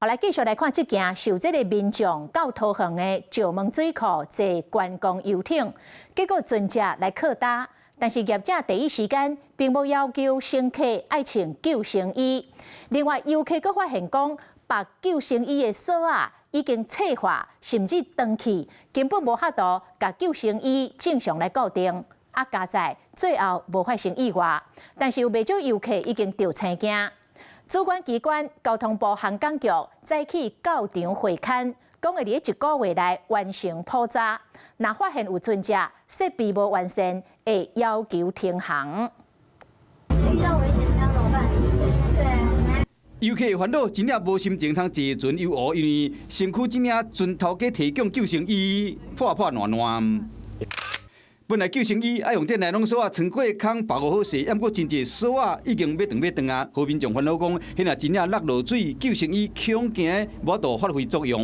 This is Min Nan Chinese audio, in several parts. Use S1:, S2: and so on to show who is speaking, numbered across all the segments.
S1: 好，來繼續來看這件受這个民眾到桃園的石門水庫坐觀光遊艇，結果船隻來靠礁，但是業者第一時間並無要求乘客愛穿救生衣。另外，遊客閣發現講，縛救生衣的索仔已經脆化，甚至斷去，根本無法度共救生衣正常來固定。啊，佳哉最後無發生意外，但是有袂少遊客已經著青驚。主管機關交通部航港局早起到場會勘，講會佇一個月內完成普查，若發現有船隻設備無完善，會要求停航。
S2: 遇到危險這樣怎麼辦？對。
S3: 遊客煩惱，真正無心情通坐船遊湖，因為身軀這領船頭家提供救生衣破破爛爛。本來救生衣愛用這尼龍索仔穿過空縛好勢，毋過真濟索仔已經欲斷欲斷啊！予民眾煩惱講，彼若真正落落水，救生衣恐驚無法度發揮作用。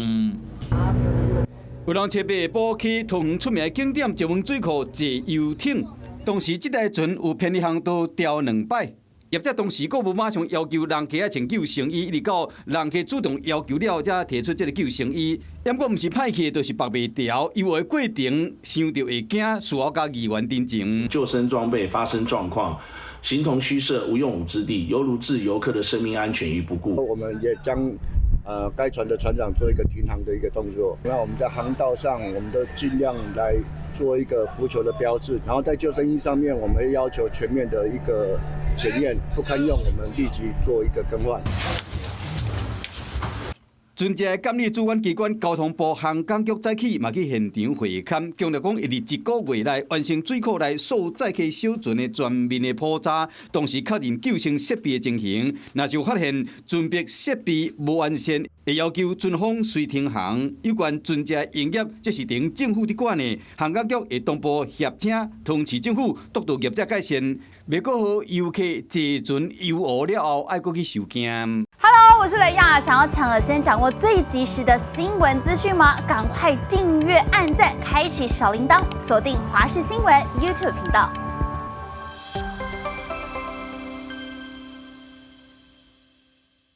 S3: 有人初八下晡去桃園出名的景點石門水庫坐遊艇，當時這台船有偏離航道調兩擺。業者當時閣無馬上要求人客愛穿救生衣，一直到人客主動要求了，才提出這个救生衣。毋過毋是歹去，就是縛袂牢，遊的過程想著會驚，事後共議員陳情。
S4: 救生裝備發生狀況，形同虛設，無用武之地，猶如置遊客的生命安全於不顧。
S5: 我們也將該船的船長做一個停航的一個動作。那我們在航道上，我們都盡量來做一個浮球的標誌，然後在救生衣上面，我們會要求全面的一個檢驗，不堪用，我們立即做一個更換。
S3: 船隻的監理主管機關交通部航港局早起嘛去現場會勘，強調講會佇一個月內完成水庫內所有載客小船的全面的普查，同時確認救生設備的情形。若是有發現船舶設備無完善，會要求船方隨停航。有關船隻營業，這是等政府佇管的，航港局會同步協請桃園市政府督導業者改善，袂閣予遊客坐船遊湖了後，愛閣去受驚。
S6: Hello，我是雷亞，想要搶先掌握最及時的新聞資訊嗎？趕快訂閱、按讚、開啟小鈴鐺，鎖定華視新聞 YouTube 頻道。